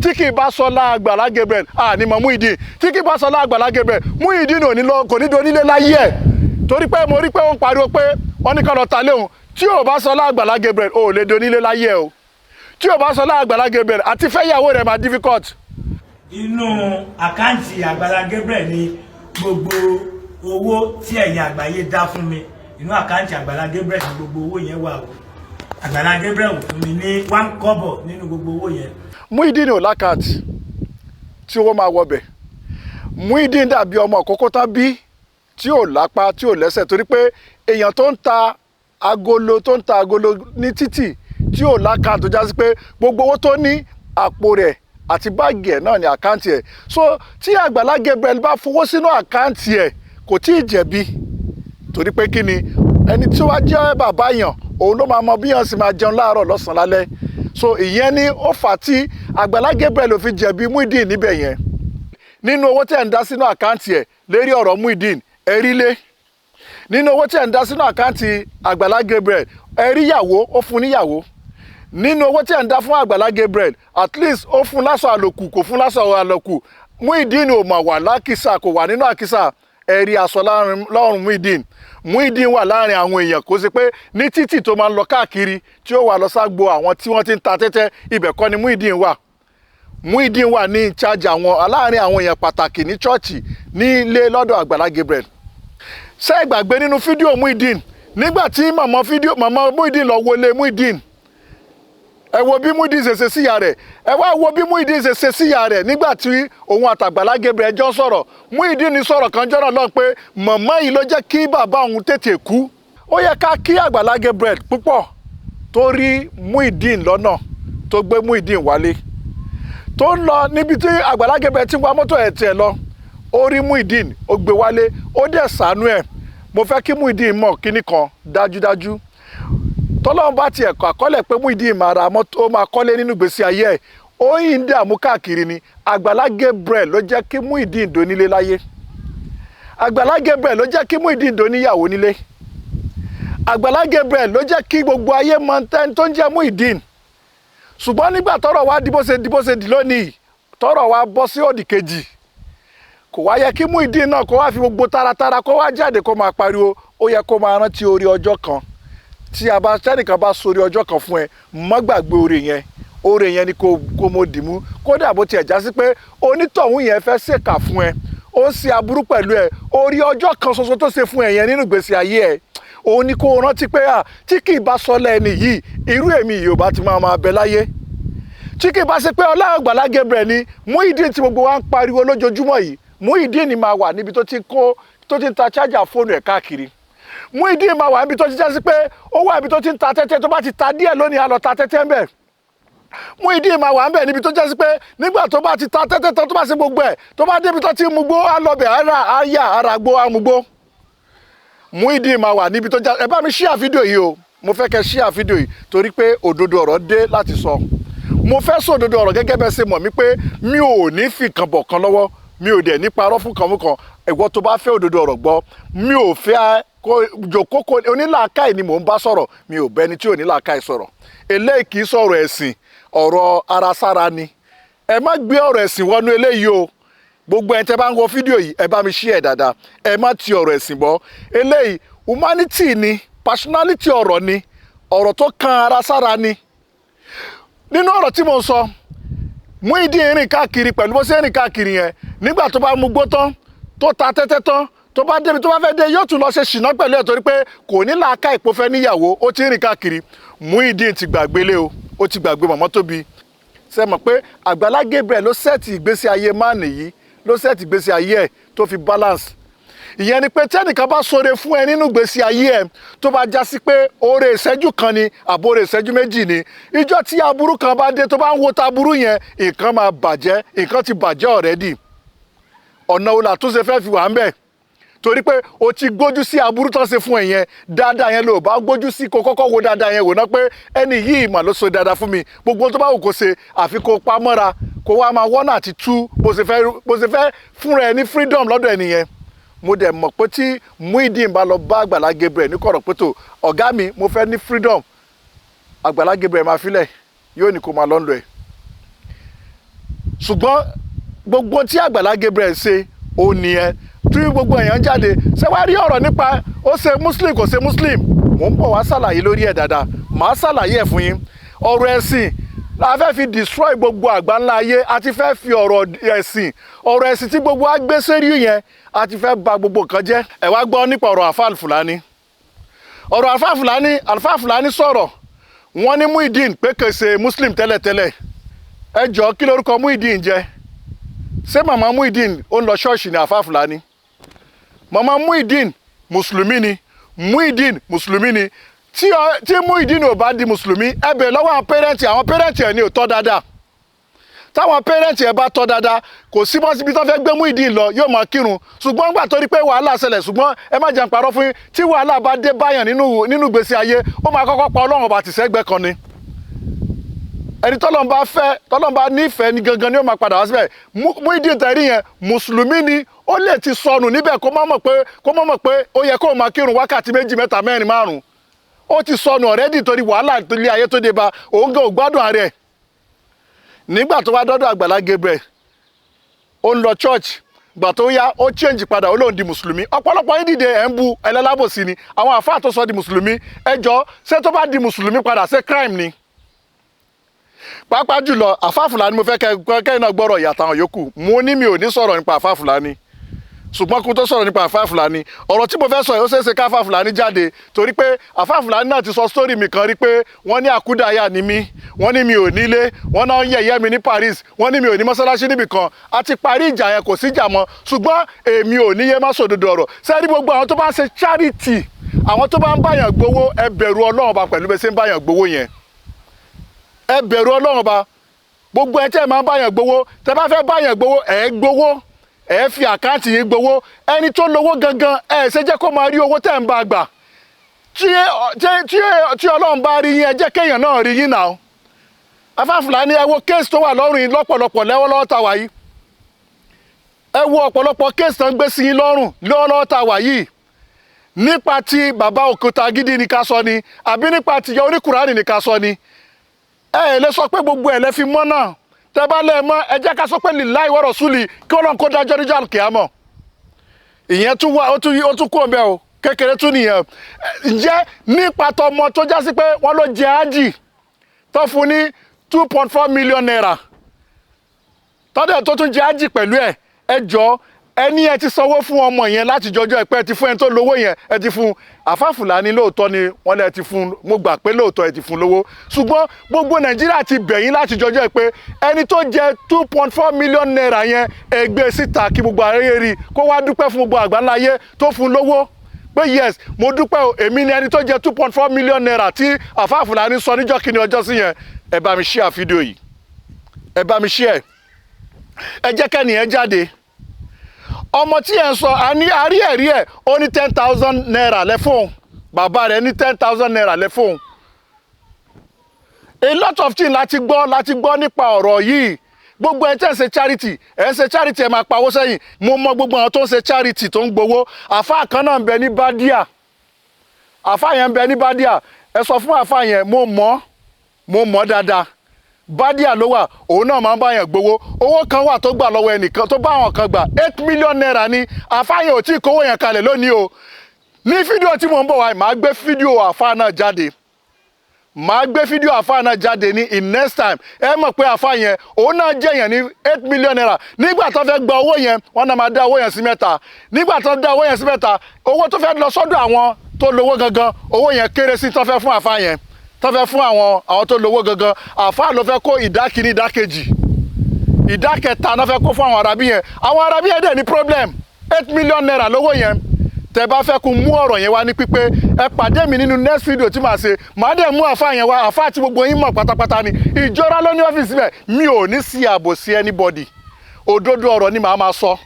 Tí kì í bá sọlá Àgbàlá Gabriel, àní mọ̀ Muyideen. Tí kì í bá sọlá Àgbàlá Gabriel, Muyideen ò ní lọ, kò ní donílé láyé ẹ̀, torí pé mo rí pé ó ń pariwo pé wọ́n ní ká lọ ta léhùn. Tí ò bá sọlá Àgbàlá Gabriel, ò lè donílé láyé ẹ̀ o. Tí ò bá sọlá Àgbàlá Gabriel, àti fẹ́yàwó rẹ̀ máa difficult. Inú account Àgbàlá Gabriel ni gbogbo owó tí ẹ̀yin àgbáyé dá fún mi. Inú account Àgbàlá Gabriel ni gbogbo owó yẹn wà o. Àgbàlá Gabriel ò fún mi ní one kọ́bọ̀ nínú gbogbo owó yẹn. Muyideen ò l'account tí owó máa wọbẹ̀. Muyideen dàbí ọmọ àkọ́kọ́ tán bí tí ò lápá, tí ò lẹ́sẹ̀, torí pé èèyàn tó ń ta agolo, tó ń ta agolo ní títì, tí ò l'account, tó já sí pé gbogbo owó tó ní, àpò rẹ̀ àti báàgì ẹ̀ náà ní account ẹ̀. So tí Àgbàlá Gabriel bá fowó sínú account ẹ̀, kò tí ì jẹ̀bi, torí pé kí ni? Ẹni tí wàá jẹ́ bàbá yàn, òun ló máa mọ bí yàn sì máa jẹun láàárọ̀, lọ́sàn-án, lálẹ́. So ìyẹn ni ó fà á tí Àgbàlá Gabriel ò fi jẹ̀bi Muyideen níbẹ̀ yẹn. Nínú owó tí ẹ̀ ń dá sínú account ẹ̀ lérí ọ̀rọ̀ Muyideen, ẹ rí lé. Nínú owó tí ẹ̀ ń dá sínú account Àgbàlá Gabriel, ẹ rí yàwó, ó fún níyàwó. Nínú owó tí ẹ̀ ń dá fún Àgbàlá Gabriel, at least ó fún láṣọ àlòkù, kò fún láṣọ àlòkù. Muyideen ò mà wà lákìsà, kò wà nínú àkìsà. Ẹ rí aṣọ lọ́rùn Muyideen. Muyideen wà láàrin àwọn èèyàn, kó ṣe pé ní títì tó máa ń lọ káàkiri, tí ó wà lọ ságbo àwọn tí wọ́n ti ń ta tẹ́tẹ́, ibẹ̀ kọ́ ni Muyideen wà. Muyideen wà ní in charge àwọn aláàárín àwọn èèyàn pàtàkì ní church, ní ilé lọ́dọ̀ Àgbàlá Gabriel. Ṣé ẹ gbàgbé nínú fídíò Muyideen, nígbà tí màmá fídíò, màmá Muyideen lọ wọlé Muyideen? Ẹ wo bí Muyideen ṣe ṣe síyà rẹ̀. Ẹ wá wo bí Muyideen ṣe ṣe síyà rẹ̀ nígbà tí òun àtàgbàlá Gabriel jọ sọ̀rọ̀. Muyideen ní sọ̀rọ̀ kan jọ́nà lọ́n pé màmá yìí ló jẹ́ kí bàbá òun tètè kú. Ó yẹ ká kí Àgbàlá Gabriel púpọ̀ tó rí Muyideen lọ́nà, tó gbé Muyideen wálé. Tó ń lọ níbi tí Àgbàlá Gabriel ti ń wa mọ́tò ẹ̀ tiẹ̀ lọ, ó rí Muyideen, ó gbé wálé, ó dẹ̀ ṣàánú ẹ̀. Mo fẹ́ kí Muyideen mọ̀ kíní kan dájúdájú: tọ́lọ́run bá tiẹ̀ kọ́ àkọọ́lẹ̀ pé Muyideen máa ra mọ́tò, ó máa kọ́lé nínú ìgbésí ayé ẹ̀, ó yìn ń dààmú káàkiri ni. Àgbàlá Gabriel ló jẹ́ kí Muyideen donílé láyé. Àgbàlá Gabriel ló jẹ́ kí Muyideen doníyàwó nílé. Àgbàlá Gabriel ló jẹ́ kí gbogbo ayé mọ tẹ́ni tó ń jẹ́ Muyideen. Ṣùgbọ́n nígbà tọ́rọ̀ wá di bó ṣe di, bó ṣe di lónìí, tọ́rọ̀ wá bọ́ sí òdì kejì, kò wá yẹ kí Muyideen náà kó wá fi gbogbo taratara kó wá jáde kó máa pariwo. Ó yẹ kó máa rántí orí ọjọ́ kan tí a bá tẹnìkan bá sórí ọjọ́ kan fún ẹ, má gbàgbé oore yẹn. Oore yẹn ni kò mo dì mú, kódà bó tiẹ̀ já sí pé onítọ̀hún yẹn fẹ́ ṣèkà fún ẹ, ó ń ṣe aburú pẹ̀lú ẹ. Orí ọjọ́ kan ṣoṣo tó ṣe fún ẹ yẹn nínú ìgbésí ayé ẹ, òun ni kó rántí pé à tí kì í bá sọlẹ̀ ẹni yìí, irú èmi yìí ò bá ti máa máa bẹ láyé. Tí kì í bá ṣe pé ọlá Àgbàlá Gabriel ni, Muyideen tí gbogbo wa ń pariwo lójoojúmọ́ yìí, Muyideen ni máa wà níbi tó ti kó, tó ti ń ta chájà fóònù ẹ̀ káàkiri. Muyideen máa wà níbi tó ti já sí pé ó wà níbi tó ti ń ta tẹ́tẹ́. Tó bá ti ta díẹ̀ lónìí, á lọ ta tẹ́tẹ́ ńbẹ̀. Muyideen máa wà ńbẹ̀ níbi tó já sí pé nígbà tó bá ti ta tẹ́tẹ́ tán, tó bá ṣe gbogbo ẹ̀, tó bá débi tó ti ń mugbó, á lọ bẹ̀, á rà, á yà, á ra gbó, á mugbó. Muyideen máa wà níbi tó já. Ẹ bá mi share fídíò yìí o. Mo fẹ́ kẹ́ share fídíò yìí, torí pé òdodo ọ̀rọ̀ dé láti sọ. Mo fẹ́ sọ òdodo ọ̀rọ̀ gẹ́gẹ́ bẹ́ẹ̀ ṣe mọ̀ mí pé mi ò ní fi kan bọ̀ kan lọ́wọ́, mi ò dẹ̀ ní parọ́ fún kan mú kan. Ìwọ tó bá fẹ́ òdodo ọ̀rọ̀ gbọ́, mi ò fẹ́ kó jòkókó. Onílàákàyè ni mò ń bá sọ̀rọ̀, mi ò bẹ́ni tí ò ní làákàyè sọ̀rọ̀. Eléyìí kì í sọ̀rọ̀ ẹ̀sìn, ọ̀rọ̀ ara sára ni. Ẹ má gbé ọ̀rọ̀ ẹ̀sìn wọnú eléyìí o. Gbogbo ẹni tẹ́ bá ń wo fídíò yìí, ẹ bá mi share dáadáa. Ẹ má ti ọ̀rọ̀ ẹ̀sìn bọ́ eléyìí. Humanity ni, personality ọ̀rọ̀ ni, ọ̀rọ̀ tó kan ara sára ni. Nínú ọ̀rọ̀ tí mo ń sọ, Muyideen rìn káàkiri pẹ̀lú bó ṣe ń rìn káàkiri yẹn. Nígbà tó bá mu gbó tán, tó ta tẹ́tẹ́ tán, tó bá débi tó bá fẹ́ dé, yóò tún lọ ṣe ṣìnà pẹ̀lú ẹ̀, torí pé kò ní làákà ìpò fẹ́ níyàwó, ó ti ń rìn káàkiri. Muyideen ti gbàgbé lé o, ó ti gbàgbé mọ̀mọ́ tó bí. Ṣe mọ̀ pé Àgbàlá Gabriel ló set ìgbésí ayé máàní yìí, ló set ìgbésí ayé ẹ̀ tó fi balance. Ìyẹn ni pé tẹ́nìkan bá ṣoore fún ẹ nínú ìgbésí ayé ẹ, tó bá já sí pé oore ìṣẹ́jú kan ni àbóore ìṣẹ́jú 2 ni, ìjọ tí aburú kan bá dé, tó bá ń wo taburú yẹn, nǹkan máa bàjẹ́. Nǹkan ti bàjẹ́ already. Ọ̀nà wo làtúnṣe fẹ́ fi wà ń bẹ̀? Torí pé o ti gbójú sí aburú tó ṣe fún ẹ yẹn. Dáadáa yẹn ló bá gbójú sí. Kó kọ́kọ́ wo dáadáa yẹn wò ná pé ẹni yìí mà ló so dáadáa fún mi. Gbogbo tó bá wù kó ṣe, àfi kó pa mọ́ra, kó wá máa wọ́nà àti tú bó ṣe fẹ́ fúnra ẹ ní freedom lọ́dọ̀ ẹni yẹn. Mo dẹ̀ mọ̀ pé tí Muyideen bá lọ bá Àgbàlá Gabriel ní kọ̀rọ̀ pé tó, ọ̀gá mi, mo fẹ́ ní freedom, Àgbàlá Gabriel máa filẹ̀, yóò ní kó máa lọ́nlọ́ ẹ̀. Ṣùgbọ́n gbogbo tí Àgbàlá Gabriel ṣe ó nìyẹn tí gbogbo èèyàn jáde. Ṣé wàá rí ọ̀rọ̀ nípa ó ṣe Muslim, kò ṣe Muslim, mò ń bọ̀ wá ṣàlàyé lórí ẹ̀ dáadáa. Màá ṣàlàyé ẹ̀ fún yín. Ọ̀rọ̀ ẹ̀sìn la fẹ́ fi destroy gbogbo àgbáńlá ayé. A ti fẹ́ fi ọ̀rọ̀ ẹ̀sìn, ọ̀rọ̀ ẹ̀sìn tí gbogbo wa gbé sérí yẹn, a ti fẹ́ bà gbogbo nǹkan jẹ́. Ẹ wá gbọ́ nípa ọ̀rọ̀ Àfáà Fúlàní. Ọ̀rọ̀ Àfáà Fúlàní, Àfáà Fúlàní sọ̀rọ̀, wọ́n ní Muyideen pé kò ṣe Muslim tẹ́lẹ̀tẹ́lẹ̀. Ẹ jọ, kí lórúkọ Muyideen jẹ́? Ṣé màmá Muyideen ó ń lọ ṣọ́ọ̀ṣì ní Àfáà Fúlàní? Màmá Muyideen mùsùlùmí ni, Muyideen mùsùlùmí ni. Tí Muyideen ò bá di mùsùlùmí, ẹ bẹ̀ lọ́wọ́ àwọn parent. Àwọn parent ẹ̀ ní ò tọ́ dáadáa. Táwọn parent ẹ̀ bá tọ́ dáadáa, kò sí mọ́ síbi tó fẹ́ gbé Muyideen lọ, yóò máa kírun. Ṣùgbọ́n gbà tó rí pé wàhálà ṣẹlẹ̀, ṣùgbọ́n ẹ má jẹ́ n parọ́ fún yín, tí wàhálà bá dé báyàn nínú ìgbésí ayé, ó máa kọ́kọ́ pa Ọlọ́run ọba tìṣẹ́gbẹ́ kan ni. Ẹni tọ́lọ́run bá fẹ́, tọ́lọ́run bá nífẹ̀ẹ́ ni gangan ni ó máa padà wá síbẹ̀. Muyideen tẹ̀rí yẹn, mùsùlùmí ni. Ó lè ti sọnù níbẹ̀, kó má mọ̀ pé ó yẹ kó máa kírun wákàtí 2, 3, 4, 5. Ó ti sọnù already torí wàhálà ilé ayé tó dé bá òun gan, ò gbádùn ara ẹ̀. Nígbà tó wá dọ́dọ̀ Àgbàlá Gabriel, ó ń lọ church. Gbà tó yá, ó change padà, ó lóun di mùsùlùmí. Ọ̀pọ̀lọpọ̀ yín dìde, ẹ̀ ń bu ẹlẹ́lábòsí ni àwọn àfáà tó sọ di mùsùlùmí. Ẹ jọ, ṣé tó bá di mùsùlùmí padà, ṣé crime ni? Pàápàá jùlọ Àfáà Fúlàní, mo fẹ́ kẹ́yìn náà gbọ́rọ̀ ìyàtọ̀ àwọn yòókù. Mo ní mi ò ní sọ̀rọ̀ nípa Àfáà Fúlàní, ṣùgbọ́n kó tó sọ̀rọ̀ nípa Àfáà Fúlàní, ọ̀rọ̀ tí mo fẹ́ sọ yìí, ó ṣeé ṣe ká Àfáà Fúlàní jáde, torí pé Àfáà Fúlàní náà ti sọ story mi kan rí pé wọ́n ní àkúdàáyà ni mí, wọ́n ní mi ò nílé, wọ́n náà ń yẹ̀yẹ́ mi ní Paris, wọ́n ní mi ò ní mọ́sálásí níbì kan. A ti parí ìjà yẹn, kò sí ìjà mọ́, ṣùgbọ́n èmi ò ní yé má sòdodo ọ̀rọ̀. Sẹ́ẹ̀rí gbogbo àwọn tó bá ń ṣe charity, àwọn tó bá ń báyàn gbowó, ẹ bẹ̀rù Ọlọ́run Ọba pẹ̀lú bẹ́ẹ̀ ṣe ń báyàn gbowó yẹn. Ẹ bẹ̀rù Ọlọ́run Ọba. Gbogbo ẹ tẹ́ ẹ máa ń báyàn gbowó, tẹ́ bá fẹ́ báyàn gbowó, ẹ gbowó, ẹ fi account yín gbowó. Ẹni tó lówó gangan, ẹ ṣe jẹ́ kó máa rí owó tẹ́ ń bá gbà. Tí Ọlọ́run bá rí yín, ẹ jẹ́ kéèyàn náà rí yín náà. Àfáà Fúlàní, ẹ wo case tó wà lọ́rùn yín lọ́pọ̀lọpọ̀ lọ́wọ́lọ́wọ́ tá a wà yìí. Ẹ wo ọ̀pọ̀lọpọ̀ case tó ń gbé sí yín lọ́rùn lọ́wọ́lọ́wọ́ tá a wà yìí. Nípa ti bàbá òkúta gidi ni ká sọ ni, àbí nípa tìyẹ oníkùránì ni ká sọ ni? Ẹ ẹ lè sọ pé gbogbo ẹ lẹ fi mọ́ náà. Tẹ bá lẹ mọ́, ẹ jẹ́ ká sọ pé lillahi wa rasuli, kí Ọlọ́run kó dájọ́ níjọ́ àlùkìyámọ̀. Ìyẹn tún wá, ó tún kú ọ̀bẹ o, kékeré tún nìyẹn. Ǹjẹ́ nípa tọmọ tó já sí pé wọ́n ló jẹ ájì tó fún ní ₦2.4 million, tọ́dẹ̀ tó tún jẹ ájì pẹ̀lú ẹ̀? Ẹ jọ, ẹni ẹ ti sanwó fún ọmọ yẹn láti jọjọ́ ẹ pé ẹ ti fún ẹni tó lówó yẹn, ẹ ti fún Àfáà Fúlàní. Lóòótọ́ ni wọ́n lẹ ti fún, mo gbà pé lóòótọ́ ẹ ti fún lówó, ṣùgbọ́n gbogbo Nàìjíríà ti bẹ̀yìn láti jọjọ́ ẹ pé ẹni tó jẹ ₦2.4 million yẹn, ẹ gbé síta kí gbogbo ayé rí, kó wá dúpẹ́ fún gbogbo àgbáńlá ayé tó fún lówó pé yes, mo dúpẹ́ o, èmi ni ẹni tó jẹ ₦2.4 million tí Àfáà Fúlàní sọ níjọ́ kìíní ọjọ́ sí yẹn. Ẹ bá mi share fídíò yìí, ẹ bá mi share, ẹ jẹ́ kẹ́nìyẹn jáde. Ọmọ tí ẹ ń sọ, a ní àrí ẹ̀rí ẹ̀, ó ní ₦10,000 lẹ́ fóun, bàbá rẹ̀ ní ₦10,000 lẹ́ fóun. A lot of things láti gbọ́ nípa ọ̀rọ̀ yìí. Gbogbo ẹ tẹ́ ń ṣe charity, ẹ ń ṣe charity, ẹ máa pawó sẹ́yìn. Mo mọ gbogbo àwọn tó ń ṣe charity tó ń gbowó. Àfáà kan náà ń bẹ ní Bádíà, àfáà yẹn ń bẹ ní Bádíà. Ẹ sọ fún àfáà yẹn, mo mọ̀, mo mọ̀ dáadáa. Bádíà ló wà, òun náà máa ń bá yẹn gbowó. Owó kan wà tó gbà lọ́wọ́ ẹnìkan, tó bá àwọn kan gbà, ₦8 million ní. Àfáà yẹn ò tí ì kówó yẹn kalẹ̀ lónìí o. Ní fídíò tí mò ń bọ̀ wá, màá gbé fídíò àfáà náà jáde, màá gbé fídíò àfáà náà jáde ní in next time. Ẹ mọ̀ pé àfáà yẹn, òun náà jẹ́ yẹn ní ₦8 million. Nígbà tó fẹ́ gba owó yẹn, wọ́n náà máa dá owó yẹn sí mẹ́ta. Nígbà tó dá owó yẹn sí mẹ́ta, owó tó fẹ́ lọ sọ́dọ̀ àwọn tó lówó gangan, owó yẹn kéré sí tó fẹ́ fún àfáà yẹn, tó fẹ́ fún àwọn tó lówó gangan. Àfáà ló fẹ́ kó ìdá kìíní, ìdá kejì, ìdá kẹta náà fẹ́ kó fún àwọn arábí yẹn. Àwọn arábí yẹn dẹ̀ ní problem. ₦8 million lówó yẹn. Tẹ bá fẹ́ kó mú ọ̀rọ̀ yẹn wá ní pípé, ẹ pàdé mi nínú next video tí màá ṣe. Màá dẹ̀ mú àfáà yẹn wá. Àfáà tí gbogbo yín mọ̀ pátápátá ni, ìjọra ló ní ọ́fíìsì bẹ̀. Mi ò ní sí ààbò sí anybody, òdodo ọ̀rọ̀ ni màá máa sọ.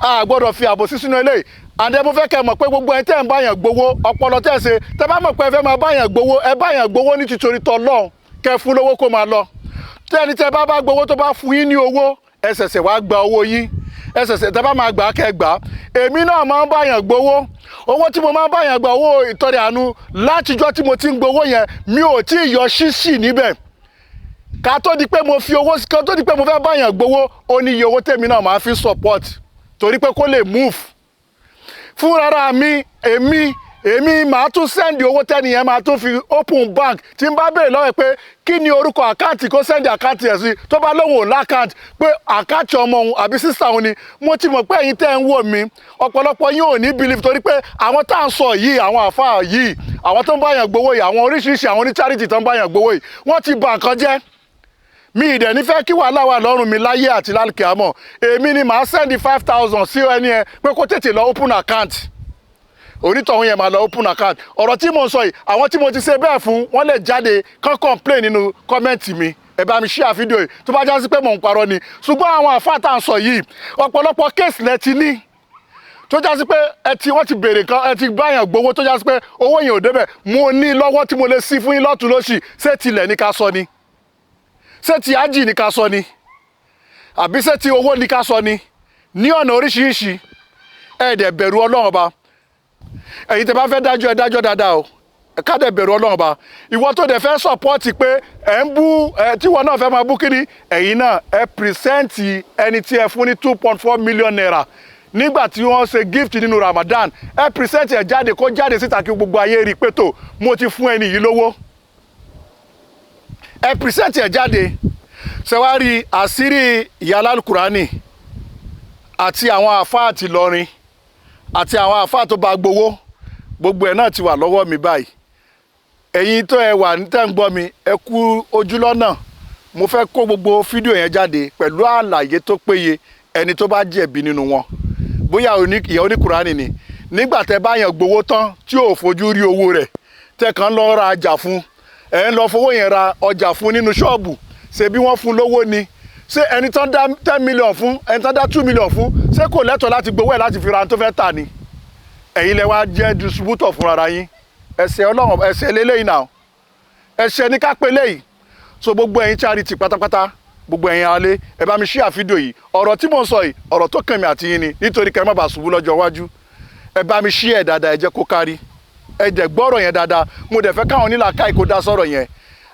A gbọ́dọ̀ fi ààbò sí sínú eléyìí. Àǹdẹ mo fẹ́ kẹ́ mọ̀ pé gbogbo ẹ tẹ́ ń báyàn gbowó, ọpọlọ tẹ́ ṣe, tẹ́ bá mọ̀ pé ẹ fẹ́ máa báyàn gbowó, ẹ báyàn gbowó ní títorí tọlọ́run, kẹ́ fún lówó kó máa lọ. Tẹ́ni tẹ́ bá bá gbowó, tó bá fún yín ní owó, ẹ ṣẹ̀ṣẹ̀ wá gba owó yín. Ẹ ṣẹ̀ṣẹ̀ tẹ́ bá máa gbà á, kẹ́ gbà á. Èmi náà máa ń báyàn gbowó. Owó tí mo máa ń báyàn gba, owó ìtọrẹ àánú, látijọ́ tí mo ti ń gbowó yẹn, mi ò tí ì yọ ṣíṣì níbẹ̀. Ká tó di pé mo fi owó, ká tó di pé mo fẹ́ báyàn gbowó, ó ní iye owó tèmi náà máa fi support torí pé kó lè move. Fúnra mi, èmi màá tún send owó tẹ́nìyẹn máa tún fi open bank. Tí n bá béèrè lọ́wọ́ ẹ̀ pé kí ni orúkọ account, kó send account ẹ̀ sí, tó bá lóun ò l'account, pé account ọmọ òun àbí sister òun ni, mo ti mọ̀ pé ẹ̀yin tẹ́ ń wò mí, ọ̀pọ̀lọpọ̀ yín ò ní believe, torí pé àwọn tá à ń sọ yìí, àwọn àfáà yìí, àwọn tó ń bá yàn gbowó yìí, àwọn oríṣiríṣi àwọn oní charity tó ń bá yàn gbowó yìí, wọ́n ti bà nǹkan jẹ́. Mi ì dẹ̀ ní fẹ́ kí wàhálà wà lọ́rùn mi láyé àti lálùkìámọ̀. Èmi ni màá send 5,000 sí ẹni ẹ pé kó tètè lọ open account. Onítọ̀hún yẹn máa lọ open account. Ọ̀rọ̀ tí mo ń sọ yìí, àwọn tí mo ti ṣe bẹ́ẹ̀ fún, wọ́n lè jáde kán complain nínú comment mi. Ẹ bá mi share fídíò yìí tó bá já sí pé mò ń parọ́ ni. Ṣùgbọ́n àwọn àfáà tá à ń sọ yìí, ọ̀pọ̀lọpọ̀ case lẹ ti ní tó já sí pé ẹ ti wọ́n ti béèrè kan, ẹ ti báyàn gbowó, tó já sí pé owó yẹn ò débẹ̀. Mo ní lọ́wọ́ tí mo lè sí fún yín lọ́tún lósì. Ṣé tilẹ̀ ní ká sọ ni? Ṣé ti ájì ní ká sọ ni? Àbí ṣé ti owó ní ká sọ ni? Ní ọ̀nà oríṣiríṣi. Ẹ dẹ̀ bẹ̀rù Ọlọ́run Ọba. Ẹ̀yin tẹ́ bá fẹ́ dájọ́, ẹ dájọ́ dáadáa o. Ẹ ká dẹ̀ bẹ̀rù Ọlọ́run Ọba. Ìwọ tó dẹ̀ fẹ́ support pé ẹ̀ ń bú ẹ, tíwọ náà fẹ́ máa bú kíní, ẹ̀yin náà ẹ present ẹni tí ẹ fún ní ₦2.4 million nígbà tí wọ́n ṣe gift nínú Ramadan. Ẹ present ẹ jáde, kó jáde síta kí gbogbo ayé rí i pé tó mo ti fún ẹni yìí lówó. Ẹ present ẹ jáde. Ṣẹwárí àṣírí ìyá Alukurani àti àwọn àfáà àti Ìlọrin àti àwọn àfáà tó bá gbowó, gbogbo ẹ̀ náà ti wà lọ́wọ́ mi báyìí. Ẹ̀yin tó ẹ wà tẹ́ ń gbọ́ mi, ẹ kú ojúlọ́nà. Mo fẹ́ kó gbogbo fídíò yẹn jáde pẹ̀lú àlàyé tó péye. Ẹni tó bá jẹ̀bi nínú wọn, bóyá ìyá oníkùránì ni, nígbà tẹ́ bá yàn gbowó tán tí ò fojú rí owó rẹ̀, tẹ́ kàn lọ ra ọjà fún, ẹ̀ ń lọ fowó yẹn ra ọjà fún nínú ṣọ́ọ̀bù, ṣe bí wọ́n fún lówó ni? Ṣé ẹni tán dá 10 million fún, ẹni tán dá 2 million fún, ṣé kò lẹ́tọ̀ọ́ láti gbowó ẹ̀ láti fi ra ohun tó fẹ́ tà ni? Ẹ̀yin lẹ wá jẹ́ distributor fúnra yín. Ẹ̀ṣẹ̀ Ọlọ́run, ẹ̀ṣẹ̀ lélẹ́yìn náà, ẹ̀ṣẹ̀ ní ká pé léyìí. So gbogbo ẹ̀yin charity pátápátá, gbogbo ẹ̀yin alẹ́, ẹ bá mi share fídíò yìí. Ọ̀rọ̀ tí mò ń sọ yìí, ọ̀rọ̀ tó kàn mí àti yín ni, nítorí kẹ́ ẹ má bàa ṣubú lọ́jọ́ iwájú. Ẹ bá mi share dáadáa, ẹ jẹ́ kó kárí. Ẹ dẹ̀ gbọ́rọ̀ yẹn dáadáa. Mo dẹ̀ fẹ́ káwọn onílàákàyè kó dá sọ̀rọ̀ yẹn.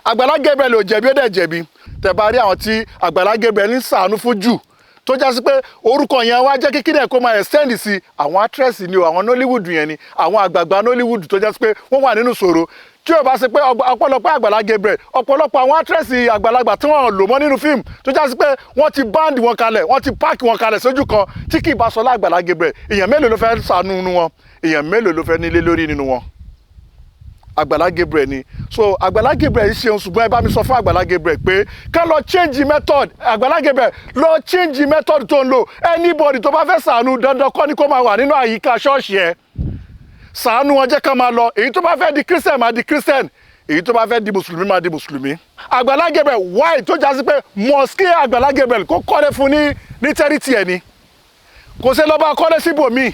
Àgbàlá Gabriel ò jẹ̀bi, ó dẹ̀ jẹ̀bi. Tẹ́ bá rí àwọn tí Àgbàlá Gabriel ń ṣàánú fún jù, tó já sí pé orúkọ yẹn wá jẹ́ kíkí dẹ̀ kó máa extend sí àwọn actress ni o, àwọn Nollywood yẹn ni, àwọn àgbààgbà Nollywood tó já sí pé wọ́n wà nínú ìṣòro, tí ó bá ṣe pé ọ̀pọ̀lọpọ̀ Àgbàlá Gabriel, ọ̀pọ̀lọpọ̀ àwọn actress àgbàlagbà tí wọ́n lò mọ́ nínú fíìmù, tó já sí pé wọ́n ti band wọn kalẹ̀, wọ́n ti park wọn kalẹ̀ sójú kan, tí kì í bá sọlá Àgbàlá Gabriel, èèyàn mélòó ló fẹ́ ṣàánú nínú wọn? Èèyàn mélòó ló fẹ́ nílé lórí nínú wọn? Àgbàlá Gabriel ni. So Àgbàlá Gabriel ṣeun, ṣùgbọ́n ẹ bá mi sọ fún Àgbàlá Gabriel pé ká lọ change method. Àgbàlá Gabriel, lọ change method tó ń lò. Anybody tó bá fẹ́ ṣàánú, dandan kọ́ ni kó máa wà nínú àyíká ṣọ́ọ̀ṣì ẹ̀. Ṣàánú wọn, jẹ́ ká máa lọ. Èyí tó bá fẹ́ di Christian máa di Christian, èyí tó bá fẹ́ di mùsùlùmí máa di mùsùlùmí. Àgbàlá Gabriel, why tó já sí pé mosque Àgbàlá Gabriel kó kọ́lé fún ní tẹ́rìtì ẹ̀ ni, kò sí lọ́ba kọ́lé síbòmíì?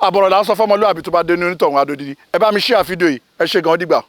Àbọ̀rọ̀ là ń sọ fọmọlúwàbí, tó bá dé ní onítọ̀hún adódìdí. Ẹ bá mi share fídíò yìí. Ẹ ṣe gan, ó dìgbà.